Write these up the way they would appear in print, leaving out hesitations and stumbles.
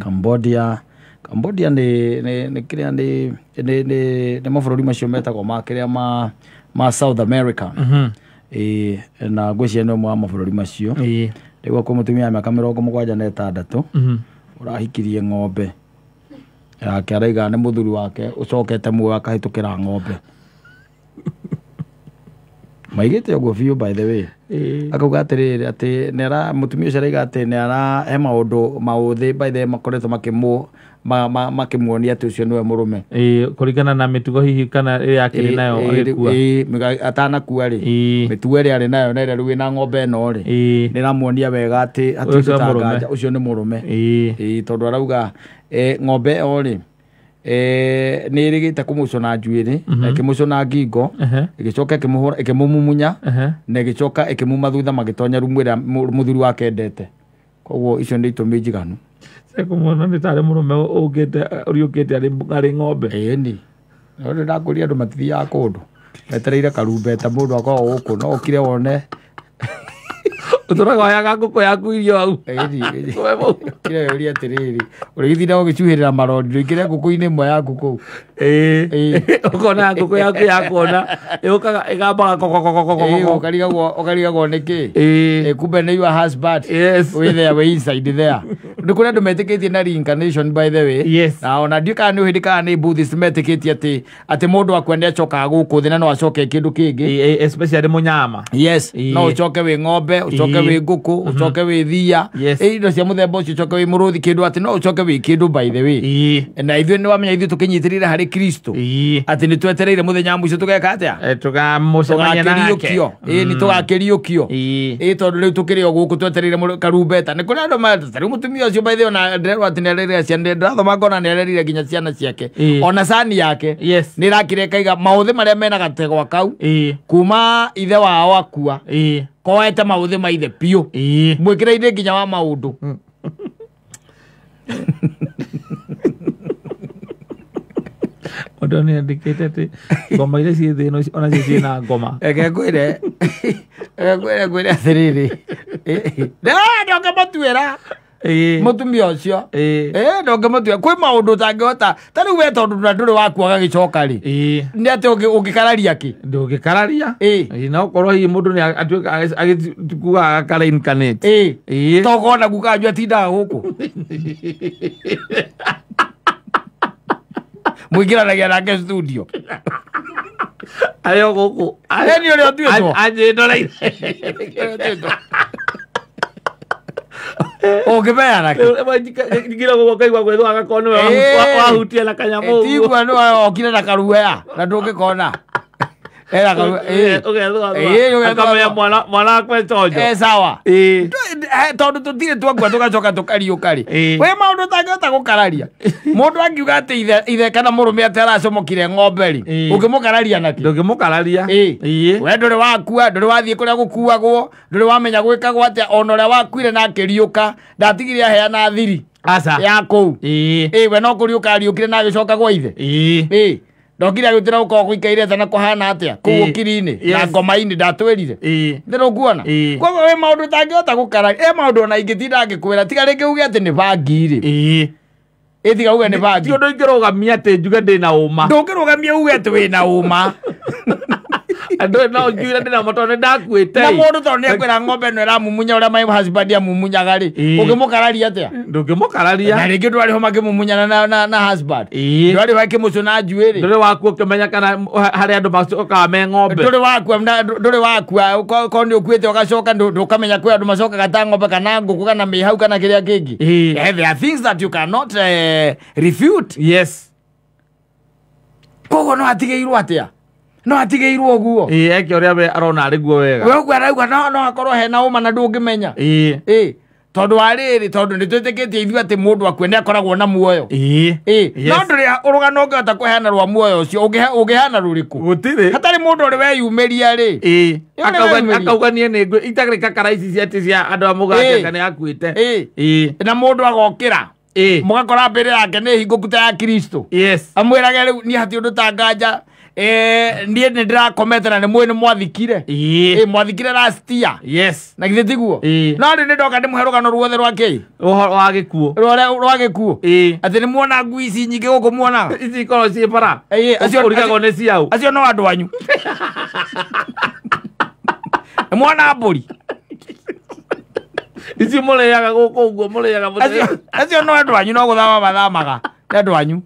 Cambodia. Cambodia nĩ kĩrĩa nĩ mabũrũri macio metagwo ma kĩrĩa ma South America. Na ngwĩciria nĩ ũmwe wa mabũrũri macio. Rĩu kwĩ mũtumia wa mĩaka 76 ũrahikirie ng'ombe yake, araiga nĩ mũthuri wake ũcokete muoyo akahĩtũkĩra ng'ombe. Maigĩte ũguo biũ, by the way. Akauga atĩrĩrĩ, atĩ nĩara mũtumia ũcio araiga atĩ nĩara he maũndũ maũthĩ, by the way, makoretwo makĩmuonia atĩ ũcio nĩwe mũrũme. Kũringana na mĩtugo hihi kana ĩrĩa akĩrĩ nayo agĩkua. Atanakua rĩ, mĩtugo ĩrĩa arĩ nayo na ĩrĩa rĩu ĩna ng'ombe ĩno rĩ, nĩramuonia wega atĩ hatirĩ Ũcio nĩ mũrũme. nganja ũcio nĩ mũrũme. Tondũ arauga ng'ombe ĩyo rĩ, nĩ ĩrĩgĩte kũmũcũna njuĩrĩ, na ĩkĩmũcũna ngingo, ĩgĩcoka ĩkĩmũhũra, ĩkĩmũmumunya, na ĩgĩcoka ĩkĩmuma thutha magĩtonya rumu ĩrĩa mũthuri wake endete. Koguo icio nĩ itũmi njiganu. Kũmuona nĩ tarĩ mũrũme ũkĩte ũriũkĩte arĩ ng'ombe. Ĩni no nĩ ndakũria andũ matithiaga kũndũ metereire karumbeta, mũndũ akoragwo gũkũ no ũkire wone. Ũtũraga wayaga ngũkũ yaku irio hau. Ĩni. We mũu. Ũkire ũrie atĩrĩrĩ, ũrĩgĩtinda ũgĩcuhĩrĩra marondi, ndũingĩre ngũkũ-inĩ ĩmwe yaku kũu. Ũkona ngũkũ yaku yakuona ĩũkaga ĩgambaga kokokokokoko. Ũkarigagwo nĩkĩ. Kumbe nĩ your husband. Yes. Wĩ there, wĩ inside there. Nĩ kũrĩ andũ metĩkĩtie na reincarnation, by the way. Yes. Na ona ndiũĩ kana nĩ ũhĩndĩ kana nĩ Buddhist metĩkĩtie atĩ mũndũ akua nĩ acokaga gũkũ thĩ na no acoke kĩndũ kĩngĩ. Especially mũnyama. Yes. No ũcoke wĩ ng'ombe, ũcoke wĩ ngũkũ, ũcoke wĩ thia. Indo cia mũthemba ũcio, ũcoke wĩ mũrũthi, kĩndũ atĩ no ũcoke wĩ kĩndũ, by the way. Na ithuĩ nĩ wamenya ithuĩ tũkĩnyitĩrĩra harĩ Kristo atĩ nĩ twetereire mũthenya wa mũico tũgeka atĩa? Tũkamũcemania nake. Tũgakĩriũkio. Nĩ tũgakĩriũkio. Tondũ rĩu tũkĩrĩ o gũkũ twetereire karumbeta. Nĩ kũrĩ andũ ta rĩu mũtumia ũcio, by the way, ona ndĩrerwo atĩ nĩ arerire ciana, ndĩrathoma ngona nĩ arerire nginya ciana ciake. Ona cani yake nĩ ĩrakire ĩkaiga maũthĩ marĩa mena gategwa kau kuma ithe wao akua, koete maũthĩ ma ithe biũ, mwĩkĩre-inĩ nginya wa maũndũ. Mũndũ nĩ andĩkĩte atĩ ngoma iria ciĩ thĩ ĩno onacio ciĩna ngoma. Reke ngwĩre, ngwĩre atĩrĩrĩ, ndũngĩmũtuĩra mũtumia ũcio. Ndũngĩmũtuĩra, kwĩ maũndũ ũtangĩhota ta rĩu we, tondũ na ndũrĩ wakua agagĩcoka rĩ, nĩ atĩ ũngĩkararia kĩ? Ndũngĩkararia. No ũkorwo hihi mũndũ nĩ atuĩka agĩkuaga aka-reincarnate. Tokona guka anyu atindaga gũkũ mũingĩranagia nake studio. Arĩ o gũkũ. Ĩni ũrĩa ũtuĩtwo. Anjĩndoreire. Ũngĩmeana kĩ? Ngira gũkũ kaigua gwĩthũa agakorwo nĩwe wahutia na kanyamũ ũguo. Tigua nĩwe okire na karuea na ndũngĩkona ena karue. Ũgethũathũa. Ũgethũathũa. Akamenya mwana wakwa e chonjo. Sawa. Tondũ tũtirĩ twakua tũgacoka tũkariũka rĩ, wĩ maũndũ ũtangĩhota gũkararia. Mũndũ angiuga atĩ ithe kana mũrũme atĩ aracomokire ng'ombe rĩ, ũngĩmũkararia nakĩ? Ndũngĩmũkararia. We ndũrĩ wakua, ndũrĩ wathiĩ kũrĩa gũkuagwo, ndũrĩ wamenya gwĩkagwo atĩa. Ona ũrĩa wakuire na akĩriũka ndatigire aheana thiri Aca. ya kũu. We no kũriũka ariũkire na agĩcoka gwa ithe. Ndokire agĩtĩra gũkorwo gũikaire ta na kũhana atĩa kũu ũkiri-inĩ na ngoma-inĩ ndatwĩrire. Ndĩrũkuona. Koguo wĩ maũndũ ũtangĩhota gũkararia. Maũndũ ona ingĩtinda ngĩkwĩra, tiga rĩngĩ uge atĩ nĩ bangi rĩ. Tiga uge nĩ bangi. Ti ũndũ ingĩrũgamia atĩ njuge ndĩna ũma. Ndũngĩrũgamia uge atĩ wĩna ũma. Andũ no njuire ndĩna ũma tondũ nĩ ndakuĩte. Na mũndũ tondũ nĩ ekwĩra ng'ombe ĩno ĩramumunya ũrĩa my husband amumunyaga rĩ, ũngĩmũkararia atĩa? Ndũngĩmũkararia. Na rĩngĩ ndwarĩ ho makĩmumunyana na husband. Ndwarĩ ho akĩmũcũna njuĩrĩ. Ndũrĩ wakua ũkĩmenya kana harĩ andũ macokaga me ng'ombe. Ndũrĩ wakua, ndũrĩ wakua, korwo nĩ ũkuĩte ũgacoka, ndũkamenya kwĩ andũ macokaga ta ng'ombe kana ngũkũ kana mĩhau kana kĩrĩa kĩngĩ. There are things that you cannot refute. Yes. Koguo no atigĩirwo atĩa? No atigĩirwo ũguo. Eke ũrĩa we arona arĩ guo wega. We ũguo arauga no akorwo hena ũma na ndũngĩmenya. Tondũ wa rĩrĩ, tondũ nĩ twĩtĩkĩtie ithuĩ atĩ mũndũ akue nĩ akoragwo na muoyo. No ndũrĩ ũrũgano ũngĩhota kũheana rwa muoyo ũcio, ũngĩheana rũrĩkũ? Gũtirĩ. Hatarĩ mũndũ ũrĩ weyumĩria rĩ. Ĩyo nĩ weyumĩria. Akauga niĩ nĩ ngwĩ, itarĩ kakara ici cia atĩ cia andũ a mũgate kana akuĩte. Na mũndũ agokĩra. Mũgakora mbere yake nĩ hingũku ta ya Kristo. Yes. Amwĩrage rĩu niĩ hatirĩ ũndũ ta nganja. Niĩ nĩ ndĩrakomete na nĩ mwĩ nĩ mwathikire. Ĩĩ. Mwathikire last year. Yes. Na githĩ tiguo? Ĩĩ. No rĩu nĩ ndoka ndĩmũhe rũgano ruothe rwa kĩ? Ũhoro wa gĩkuũ. Rwa gĩkuũ. Ĩĩ. Atĩ nĩ muona ngui ici nyingĩ gũkũ muonaga? Ici ikoragwo ciĩ bara. Ĩĩ, Ũrigagwo nĩ ciaũ. Acio no andũ anyu. Nĩ muona mbũri. Ici mũrĩaga gũkũ ũguo mũrĩaga mũthenya. Acio no andũ anyu no gũthama mathamaga. Nĩ andũ anyu.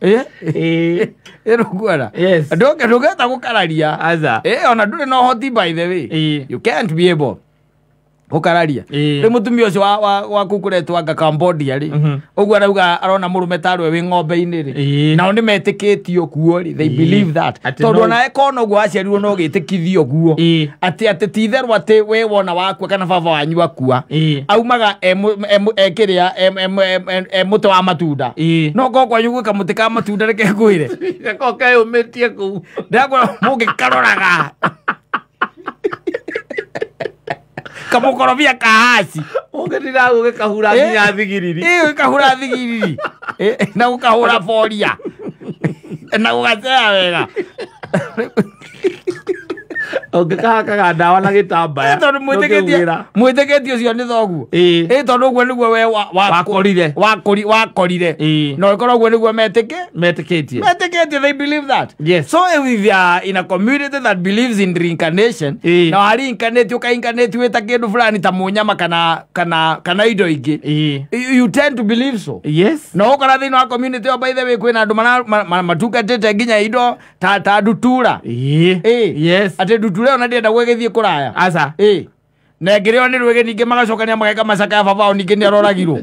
Ĩĩ. Ĩrũkuona. Yes. Ndũngĩhota gũkararia. Aca. Ona ndũrĩ na ũhoti by the way. Ĩĩ. You can't be able gũkararia. Ĩĩ. Rĩu mũtumia ũcio wa kũu kũretwo anga Cambodia rĩ, ũguo arauga arona mũrũme tarĩ we wĩ ng'ombe-inĩ rĩ. Ĩĩ. Nao nĩ metĩkĩtio kuo rĩ, they Ĩĩ. believe that. Atĩ Tondũ no- ona ekona ũguo aciarirwo no gĩtĩkithio guo. Ĩĩ. Atĩ ti itherũ atĩ we wona wakua kana baba wanyu akua. Ĩĩ. Aumaga e kĩrĩa, e mũtĩ wa matunda. Ĩĩ. No korwo kwanyu gwĩ kamũtĩ ka matunda reke ngwĩre. Gakorwo keyũmĩtie kũu. Ndĩrakwĩra mũngĩkaroraga. Kamũkorobia ka haci. Ũngĩtinda gũgĩkahura nginya thigiriri. Ĩĩ, gũkahura thigiriri. Na gũkahũra boria. Na gũgacea wega. Ũngĩkahakaga ndawa na gĩtambaya. Tondũ ndũngĩugĩra. mwĩtĩkĩtie ũcio nĩ thoguo. Ĩĩ. Tondũ ũguo nĩguo we Wakorire. wakorire. Ĩĩ. Na ũkorwo ũguo nĩguo Metĩkĩtie. metĩkĩtie, they believe that. Yes. So if you are in a community that believes in reincarnation, Ĩĩ. na wa reincarnate ũkaincarnate wĩ ta kĩndũ fulani ta mũnyama kana indo ingĩ. Ĩĩ. You tend to believe so. Yes. Na ũkora thĩinĩ wa community ĩyo by the way kwĩna andũ matungatĩte nginya indo ta ndutura. Ĩĩ. Ĩĩ. Yes. Atĩ ndutura ĩyo na ndĩrenda gwĩgĩthiĩ kũraya. Aca. Ĩĩ. Na ĩngĩrĩo nĩ rwĩgĩ ningĩ magacokania mageka macaka ya baba wao ningĩ nĩ aroragirwo.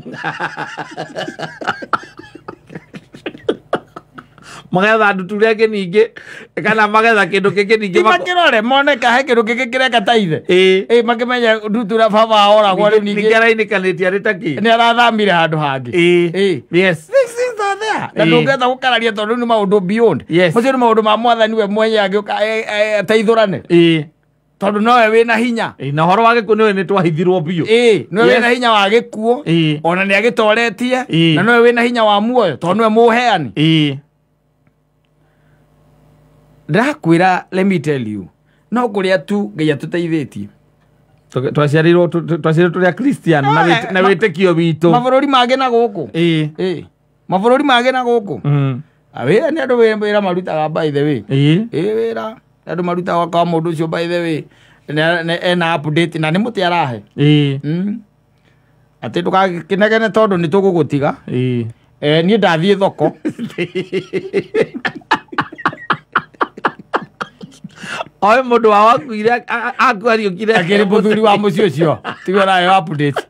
Magetha ndutura ĩngĩ ningĩ kana magetha kĩndũ kĩngĩ ningĩ Ti makĩrore mone ka he kĩndũ kĩngĩ kĩreka ta ithe. Ĩĩ. Ĩĩ, makĩmenye ndutura baba wao oragwo rĩu ningĩ ningĩ arainĩkanĩtie arĩ ta kĩ. nĩ arathamire handũ hangĩ. Ĩĩ. Ĩĩ. Yes. These things are there. Na Ĩĩ. ndũngĩhota gũkararia tondũ nĩ maũndũ beyond. Yes. Macio nĩ maũndũ ma mwathani we mwenye agĩũka ateithũrane. Ĩĩ. Tondũ nowe wĩna hinya. Ĩĩ, na ũhoro wa gĩkuũ nĩwe nĩ twahithirwo biũ. Ĩĩ, nowe Yes. wĩna hinya wa gĩkuũ. Ĩĩ. Ona nĩ agĩtoretie. Ĩĩ. Na nowe wĩna hinya wa muoyo tondũ nĩwe mũheani. Ĩĩ. Ndĩrakwĩra, let me tell you. No kũrĩa tu Ngai atũteithĩtie. Twaciarirwo twaciarirwo tũrĩ a Christian na wĩtĩkio witũ. Mabũrũri mangĩ na gũkũ. Ĩĩ. Ĩĩ. Mabũrũri mangĩ na gũkũ. Wĩra nĩ andũ wĩra marutaga by the way. Ĩĩ. Ĩĩ, wĩra nĩ andũ marutaga kwa mũndũ ũcio by the way. Ena update na nĩ mũtĩ arahe. Ĩĩ. Atĩ ndũgakĩnegene tondũ nĩ tũgũgũtiga. Ĩĩ. Niĩ ndathiĩ thoko. Oe mũndũ wa wakuire akuariũkire. Akĩrĩ mũthuri wa mũciĩ ũcio. Tiga ũrahe update.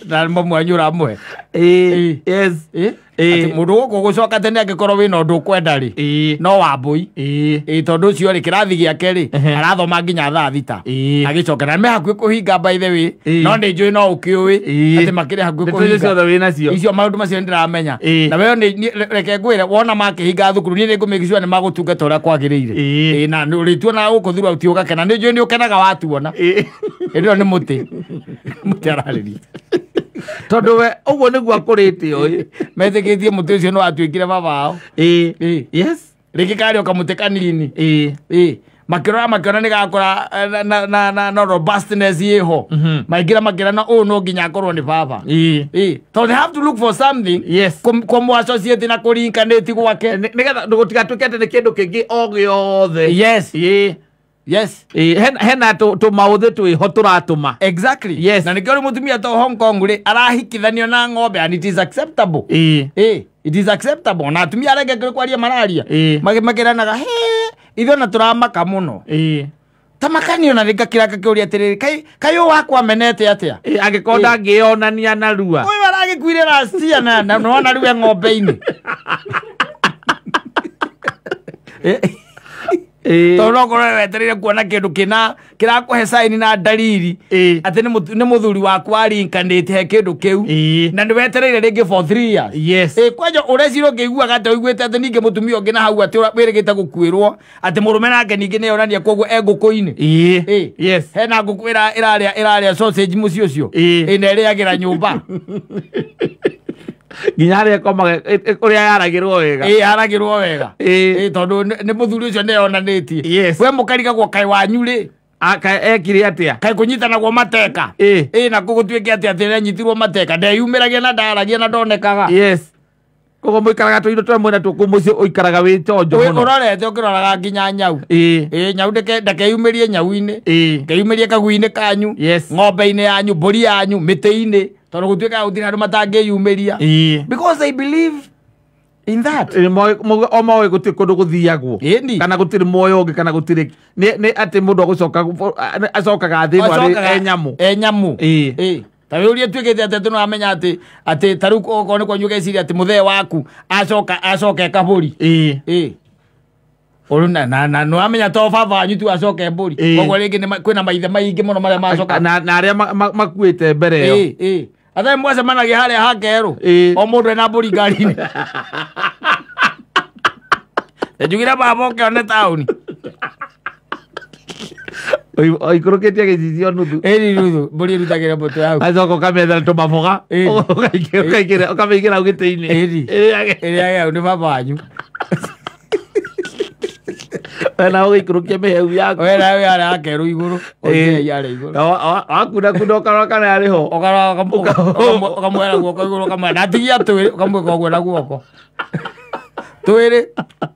Na mamwe ũramũhe. Ĩĩ. Yes. Ĩĩ. Ĩĩ. Atĩ mũndũ gũkũ gũcoka tene angĩkorwo wĩna ũndũ ũkwenda rĩ. Ĩĩ. No wambũi. Ĩĩ. Ĩĩ, tondũ ũcio rĩ kĩrathi gĩake rĩ arathoma nginya thaa 6. Ĩĩ. Agĩcoka na me hakuhĩ kũhinga by the way. Ĩĩ. No nĩ njũĩ no ũkĩũĩ Ĩĩ. atĩ makĩrĩ hakuhĩ Ndeto icio kũhinga. ciothe wĩnacio. Icio maũndũ macio nĩ ndĩramenya. Ĩĩ. Na wewe reke ngwĩre wona makĩhinga thukuru niĩ nĩ ngũmake sure nĩ magũtungata ũrĩa kwagĩrĩire. Ĩĩ. Ĩĩ, na nĩ ũrĩtuonaga gũkũ throughout ũgakena. Nĩ njũĩ nĩ ũkenaga watuona. Ĩĩ. Ĩndĩ ĩyo nĩ mũtĩ. Mũtĩ ararĩria. Tondũ we ũguo nĩguo akũrĩte ũĩ. Metĩkĩtie mũtĩ ũcio nĩ watuĩkire baba wao. Ĩĩ. Ĩĩ. Yes. Rĩngĩ karĩ o kamũtĩ kanini. Ĩĩ. Ĩĩ. Makĩrora makĩona nĩ gakũra na robustness ĩho. Maingĩra makĩra na ũyũ no nginya akorwo nĩ baba. Ĩĩ. Ĩĩ. Tondũ they have to look for something. Yes. Kũmũ associate na kũreincarnate gwake. Nĩgetha gũtigatuĩke atĩ nĩ kĩndũ kĩngĩ o gĩothe. Yes. Ĩĩ. Yes. Ĩĩ, hena tũmaũthĩ twĩho tũratũma. Exactly. Yes. Na nĩkĩo rĩu mũtumia to Hong Kong rĩ arahikithanio na ng'ombe and it is acceptable. Ĩĩ. Ĩĩ, it is acceptable. Na atumia arĩa angĩ kwaria mararia. Ĩĩ. Makĩranaga, he, ithuĩ ona tũramaka mũno. Ĩĩ. Ta makani ona rĩngakĩra ngakĩũria atĩrĩrĩ, kai ũyũ wakwa amenete atĩa? Ĩĩ, angĩkorwo ndangĩonania narua. Ũyũ aragĩkuire last year na nĩwona rĩu e ng'ombe-inĩ. Ĩĩ. Tondũ no ũkorwo wetereire kuona kĩndũ kĩrakũhe sign na dalili Ĩĩ. atĩ nĩ mũthuri waku wa reincarnate he kĩndũ kĩu. Ĩĩ. Na nĩ wetereire rĩngĩ for 3 years. Yes. Ĩĩ, kwanja ũreciria ũngĩiguaga atĩ ũiguĩte atĩ ningĩ mũtumia ũngĩ na hau atĩ wĩrĩgĩte gũkuĩrwo atĩ mũrũme nake ningĩ nĩ onania koguo e ngũkũ-inĩ. Ĩĩ. Ĩĩ. Yes. Hena ngũkũ ĩrarĩa sausage mũciĩ ũcio. Ĩĩ. Ĩĩ, na ĩrĩagĩra nyũmba. Nginya harĩa ĩkomaga ũrĩa yaragĩrwo wega. Ĩ yaragĩrwo wega. Ĩ tondũ nĩ mũthuri ũcio nĩeyonanĩtie. Yes. We mũkarigagwo kaĩ wanyu rĩ. Ekire atĩa? Kaĩ kũnyitanagwo mateka. Ĩ na gũtuĩke atĩ atĩ nĩanyitirwo mateka. Ndeyumĩragia na ndaragia na ndonekaga. Yes. Koguo mũikaraga tũindo twa mwena tũkũ mũciĩ ũikaraga wĩ chonjo mũno. Ũrorete ũkĩroraga nginya nyau. Ĩ nyau ndakeyumĩrie nyau-inĩ. Ndakeyumĩrie kagui-inĩ kanyu. Yes. Ng'ombe-inĩ yanyu, mbũri yanyu, mĩtĩ-inĩ. Tondũ gũtuĩkaga gũtirĩ andũ matangĩyumĩria. Because they believe in that. O moĩ gũtirĩ kũndũ gũthiagwo. Ĩni. Kana gũtirĩ muoyo ũngĩ kana gũtirĩ nĩ atĩ mũndũ agũcoka acokaga thĩ ĩno arĩ e nyamũ. E nyamũ. Ĩ. Ta wĩ ũrĩa tuĩkĩte atĩ nĩwamenya atĩ atĩ ta rĩu okorwo nĩ kwanyu ũgeciria atĩ mũthee waku acoka acoke kabũri. Ĩ. Ũrũ na nĩwamenya to baba wanyu tu acoke mbũri. Koguo rĩngĩ kwĩna maithe maingĩ mũno marĩa macoka. Na arĩa makuĩte mbere ĩyo. Ĩ. Athe mwacemanagia harĩa hakerũ. O mũndũ ena mbũri ngari-inĩ. Njugire baba ũkĩone taũni. Oikũrũkĩtie gĩcicio nuthu. Ĩni nuthu, mbũri ĩrutagĩra mũtwe hau. Acoka ũkamĩethera tũmaboga. Ũkamĩigĩra hau gĩtĩ-inĩ. Ĩni. Ĩrĩage hau nĩ baba wanyu. We nawe ũgĩikũrũkia mĩhehu yaku. We nawe harĩa hakerũ igũrũ. Ũthiĩ harĩa igũrũ. Wakunda kunda ũkarora kana yarĩ ho. Ũkarora ũkamwera guoko igũrũ ũkamwĩra ndatigia twĩrĩ ũkamwĩka ũguo na guoko. Twĩrĩ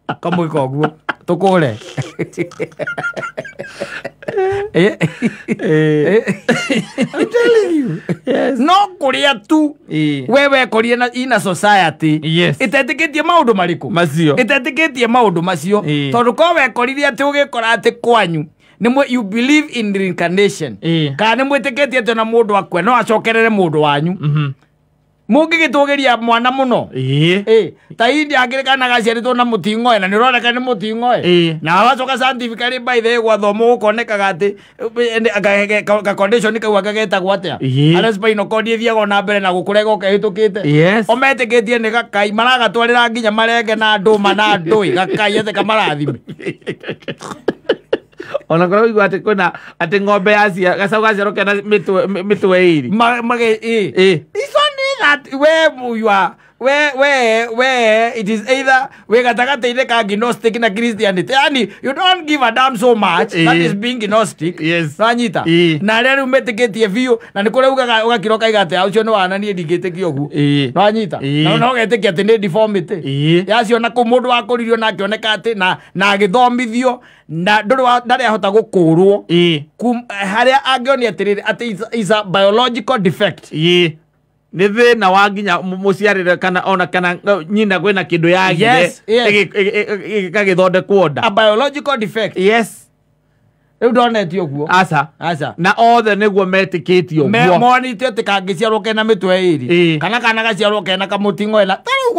ũkamwĩka ũguo tũkũre. I'm telling you. Yes. No kũrĩa tu we wekorire na ina society. Yes. Ĩtetĩkĩtie maũndũ marĩkũ? Macio. Ĩtetĩkĩtie maũndũ macio. Tondũ ko wekorire atĩ ũgĩkora atĩ kwanyu nĩ you believe in reincarnation. Kana nĩ mwĩtĩkĩtie atĩ ona mũndũ akue no acokerere mũndũ wanyu. Mũngĩgĩtũgĩria mwana mũno. Ta India akĩrĩ kana gaciarĩtwo na mũting'oe na nĩũroneka nĩ mũting'oe. Na wacoka scientifically by the way gwathomwo gũkonekaga atĩ ka condition kau anga getagwo atĩa. Arĩa spinal cord ĩthiaga ona mbere na gũkũra ĩgoka ĩhĩtũkĩte. Yes. O metĩkĩtie nĩ gakai maragatwarĩra nginya marenge na ndũma na ndũĩ gakai atĩ kamarathime. Ona korwo ũigua atĩ kwĩna atĩ ng'ombe yacia gacaũ gaciarwo kena mĩtwe ĩrĩ. It's only that where you are, where it is either we gatagatĩ-inĩ ka agnostic na Christianity. Yani you don't give a damn so much. That is being agnostic. Yes. Wanyita. Na arĩa rĩu metĩkĩtie biũ na nĩ kũrĩa ugaga ũgakira ũkaiga atĩ ũcio nĩ wana niĩ ndingĩtĩkia ũguo. Wanyita. Na no ũgetĩkia atĩ nĩ deformity. Yaciona kũ mũndũ wakũririo na akĩoneka atĩ na agĩthomithio na ndarĩ ahota gũkũrwo harĩa angĩonia atĩrĩrĩ atĩ is a biological defect. Nĩ thĩna wa nginya mũciarĩre kana ona kana nyina kwĩna kĩndũ yagire gĩgagĩthondekwo nda. A biological defect. Yes. Rĩu ndonetio ũguo. Aca. Aca. Na othe nĩguo metĩkĩtie ũguo. Monĩtio atĩ kangĩciarwo kena mĩtwe ĩrĩ. Kana kana gaciarwo kena kamũting'oe na ta rĩu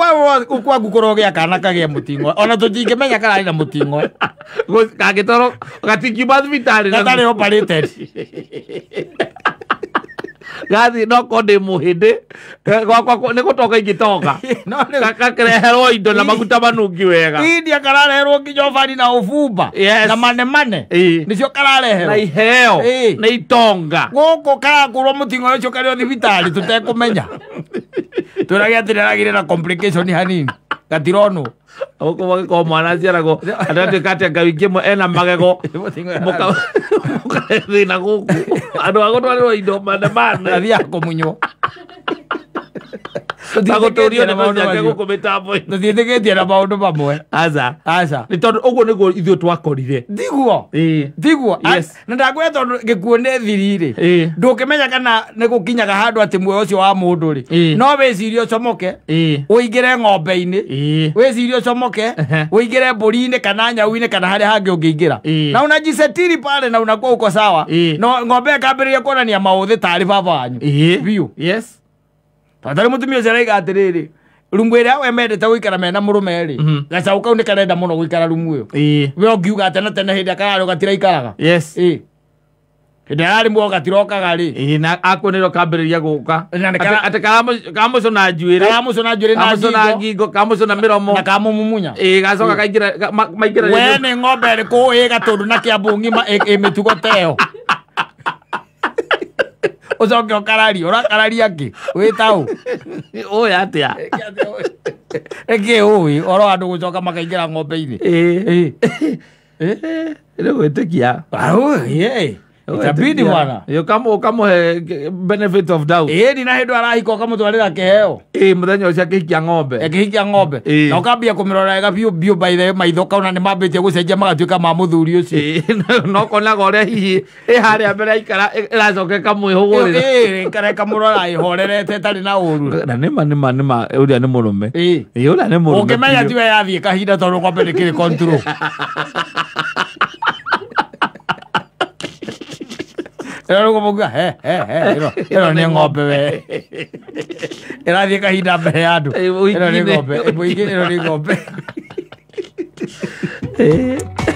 kwaku kũrogĩa kana kagĩe mũting'oe. Ona tũtingĩmenya kararĩ na mũting'oe. Kangĩtwarwo gatingiuma thibitarĩ. Gatarĩ operated. Gathi no ko ndĩ mũhĩndĩ gwakwa nĩ gũtoka ingĩtoka. Gakĩreherwo indo na maguta manungi wega. India karareherwo nginya ũbani na ũbumba. Yes. Na manemane. Nĩcio karareherwo. Na iheo. Na itonga. Gũkũ karakũrwo mũting'oe ũcio karĩ o thibitarĩ tũtekũmenya. Twĩrage atĩ nĩaragĩire na complication hanini. Gatironwo. Gũkũ magĩkorwo mwana aciaragwo atatuĩka atĩ Ngai wingĩ ena magego mũkahe thĩna gũkũ andũ a gũtwarĩrwo indo manemane athiaga kũmunywo. Agũtũrio nĩ maciake gũkũ mĩtambo-inĩ. Tũtiĩtĩkĩtie na maũndũ mamwe. Aca. Aca. Nĩ tondũ ũguo nĩguo ithuĩ twakorire. Tiguo. Tiguo. Na ndakwĩra tondũ gĩkuũ nĩ thiri rĩ. Ndũngĩmenya kana nĩ gũkinyaga handũ atĩ muoyo ũcio wa mũndũ rĩ. No wĩcirie ũcomoke. Ũingĩre ng'ombe-inĩ. Wĩcirie ũcomoke. Ũingĩre mbũri-inĩ kana nyau-inĩ kana harĩa hangĩ ũngĩingĩra. Na unajisetiri pale na unakuwa uko sawa. No ng'ombe ĩkambĩrĩria kuonania maũthĩ tarĩ baba wanyu. Biũ. Yes. Tondũ tarĩ mũtumia ũcio araiga atĩrĩrĩ rumu ĩrĩa we mendete gũikara mena mũrũme rĩ gacaũ kau nĩ karenda mũno gũikara rumu ĩyo. We ũngiuga atĩ na tene hĩndĩ ĩrĩa kararĩ gatiraikaraga. Yes. Hĩndĩ ĩrĩa ararĩ muoyo gatirokaga rĩ. Na akuonĩrwo kambĩrĩria gũka. Atĩ karamũcũna njuĩrĩ. Karamũcũna njuĩrĩ na ngingo. Ngingo, kamũcũna mĩromo. Na kamũmumunya. Gacoka kaingĩra maingĩra. We nĩ ng'ombe ĩrĩkũ ĩ Gatũndũ na Kĩambu ng'ima ĩ mĩtugo ta ĩyo. Ũcoke ũkararie, ũrakararia kĩ? Wĩ taũ. Ũĩ atĩa? Ĩkĩ ũĩ ũhoro wa andũ gũcoka makaingĩra ng'ombe-inĩ. Ĩĩ. Ĩĩ. Nĩ gwĩtĩkia. Au, ĩĩ. Itabidi bwana. Ũkamũhe benefit of doubt. Ĩĩ ni na hĩndĩ arahika ũkamũtwarĩra kĩheo. Ĩĩ mũthenya ũcio akĩhikia ng'ombe. Akĩhikia ng'ombe. Ĩĩ. Na ũkambia kũmĩrora wega biũ biũ by the way maitho ũkaona nĩ mambĩtie gũcenjia magatuĩka ma mũthuri ũcio. Ĩĩ, no konaga ũrĩa hihi ĩ harĩa mbere aikara ĩracoka ĩkamwĩhũgũrĩra. Ĩĩ kareka mũrora ĩhorerete ĩtarĩ na ũru. Na nĩma nĩma nĩma ũrĩa nĩ mũrũme. Ĩĩ. Ĩĩ ũrĩa nĩ mũrũme. Ũngĩmenya biũ. tiwe yathiĩ kahinda tondũ ng'ombe nĩ kĩrĩ control. Ĩno nĩguo mũngiuga, he he he ĩno nĩ ng'ombe we. Ĩrathiĩ kahinda mbere ya andũ. Ĩ, Ĩno nĩ mũingĩ-inĩ. ng'ombe. Ĩ, mũingĩ ĩno nĩ ng'ombe. Ĩĩ.